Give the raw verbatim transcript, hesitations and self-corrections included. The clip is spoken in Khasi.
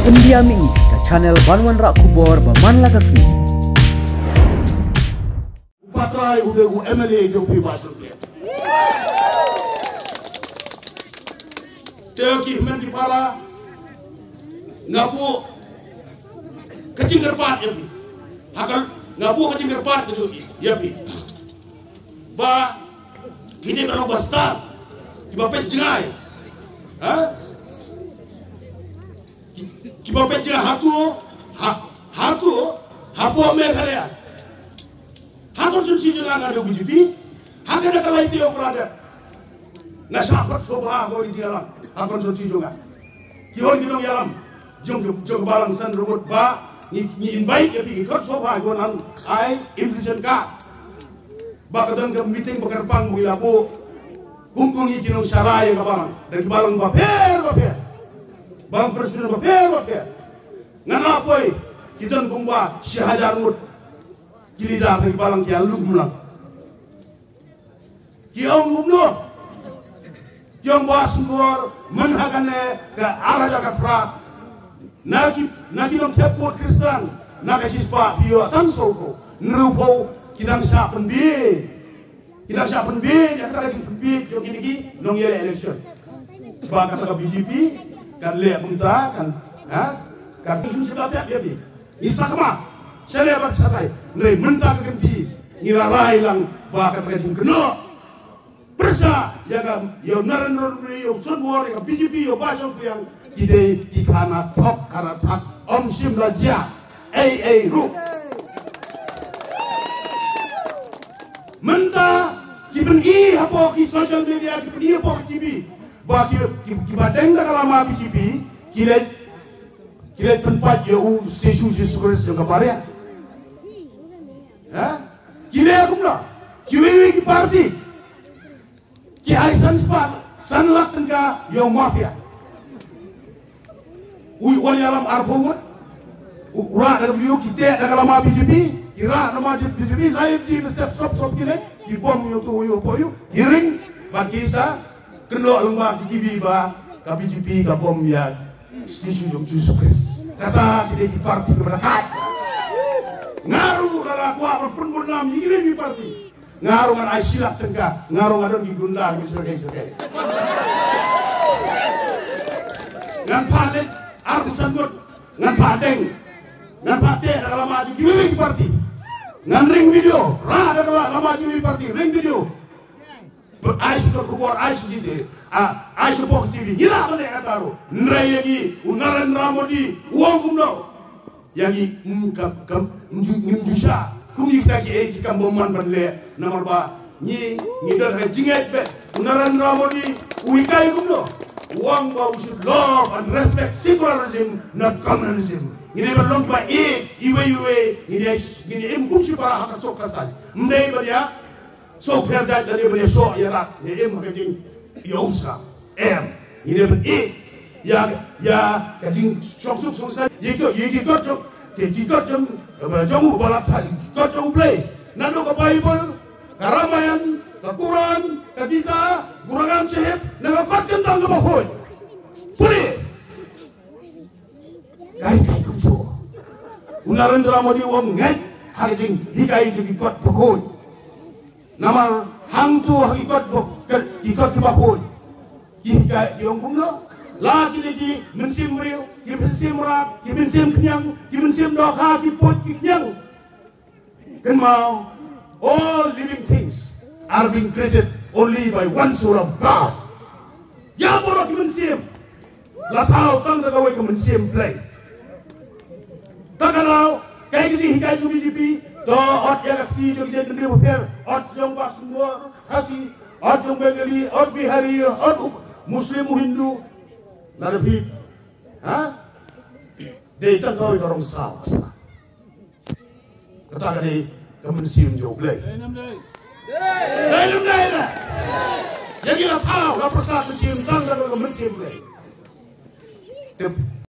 India Mini, ka channel ban wanrah khubor ba man la ka sngi. U Patrai u dei u M L A jong phi ba sngewthuh. Te ki hynmen ki para, nga buh ka jingkyrpad ïa phi. Ha ka, nga buh ka jingkyrpad ka jong phi, ïa phi. Ba kine ki long ba star, kiba peit jngai. Ha? Ki, kiba peit jngai hato, ha, hato, hapoh Meghalaya. Ha constituency jong nga nga dei B J P, ha kane ka lai taïew ba la dep. Nga shah khot sngewbha ha ka ri jingïalang, ha constituency jong nga. Ki hoi ki nongïalam jong, jong ka balang san rubut ba ngi, ngi invite ïa phi ki khot sngewbha, ki wan ai invitation card. Ba ka don ka meeting ba kyrpang ba ngi la buh. Kum, kum ngi ki nongshakri ïa ka balang, da ki balang bapher bapher, balang president bapher bapher. Ngan la poi, ki don kumba shi hajar ngut ki leader na ki balang ki ïalum lang. Ki ong kumno? Ki ong ba sngewbha, myn ha kane ka ar hajar khatphra, na ki, na ki nongthep vote Khristan, na ka shispah phi ïoh tang saw phew. Hynriew phew ki dang shah pynbiej. Ki dang shah pynbiej ïa kata ka jingpynbiej jong kine ki nongïaleh election. Ba kata ka B J P kan leh kumta, kan, ha? Kan pynbiej ïa phi. Ngi sakma, sha leh bad shatai. Hynrei mynta ka kynti ngi la rai lang ba kata ka jingkynnoh pyrshah ïa ka, ïa u Narendra Modi, ïa u Shanbor, ïa ka B J P, ïa u Bah Shangpliang, ki dei ki khana thok khana thak, ym shym la jia ei ei ruh. Mynta ki pyni hapoh ki social media, ki pyni hapoh ki T V ba ki, ki, kiba deng da ka lama B J P ki leit, ki leit pynpait ïa u statue Jisu Khrist jong ka Maria. Ha? Ki leh kumno? Kiwei kiwei ki party ki ai san spah, san lak tyngka ïa u mafia. U wan ïalam arphew ngut. U rah da ka video, ki teh da ka lama B J P, ki rah da ka lama B J P, live ki step sop sop ki leh, ki bom ïa uto u ïa u poi u, ki ring, bad ki sa kynnoh lyngba ki T V ba ka B J P ka bom ïa statue jong Jisu Khrist. Kata ki dei ki party kiba da kait. Nga ruh lada kwah ban pynbun nam ïa kiwei ki party, nga ruh ngan ai shi lak tyngka, nga ruh nga don ki gunda ki syrkei syrkei. Ngan phah leit arphew san ngut, ngan phah deng, ngan phah teh da ka lama jong kiwei ki party. Ngan ring video, rah da ka lama jong kiwei ki party, ring video. Ai sha ka khubor, ai sha ki te, a, ai sha pok T V, ngi lah ban leh kata ruh. Hynrei ïa ngi, u Narendra Modi u ong kumno? Ïa ngi, mm, kam, kam, ngim ju, ngim ju shah kum ïa kita kiei ki kam bym man ban leh, namar ba ngi, ngi don ha ka jingngeit beit. U Narendra Modi u hikai kumno? U ong ba we should love and respect secularism, not communalism. Ngi dei ban long kiba ïeit iwei iwei, ngi dei, ngi dei im kum shipara ha ka suk ka saiñ. Ym dei ban ïa suk pher jait, lane ban ïa suk ïa rat, ïa im ha ka jingïaumsnam. Em, ngi dei ban ïeit ïa, ïa ka jingsngewsuk sngewsaiñ, ïa ki, ïa ki kot jong, ki, ki kot jong, eh, jong u ba la thait, kot jong U Blei. Naduh ka Baibl, ka Ramayan, ka Quran, ka Gita, Guru Granth Sahib, na ka kot kyntang kaba khuid. Pule. Kai kai kumjuh. U Narendra Modi u ong ngeit ha ka jinghikai jong ki kot bakhuid. Namar hangto ha ki kot ba, ki kot kiba khuid, ki hikai, ki ong kumno? La ki dei ki mynsiem briew, ki mynsiem rat, ki mynsiem khñiang, ki mynsiem dohkha, ki pud, ki khñiang. Kynmaw, all living things are being created only by one soul of God. Ïa baroh ki mynsiem la thaw tang da kawei ka mynsiem Blei. Te ka daw, kaei ka jinghikai jong B J P? To ot ïa ka kti jong ki jaitbynriew bapher, ot jong Bah Shnbor Khasi, ot jong Bengali, ot Bihari, ot u Muslim, u Hindu. Lada phi, ha? Dei tang kawei ka rong saw. Kata ka dei ka mynsiem jong U Blei. Dei ne ym dei? Dei ne ym dei? Ïa ngi la thaw, la pyrshah mynsiem tang da ka mynsiem Blei. Te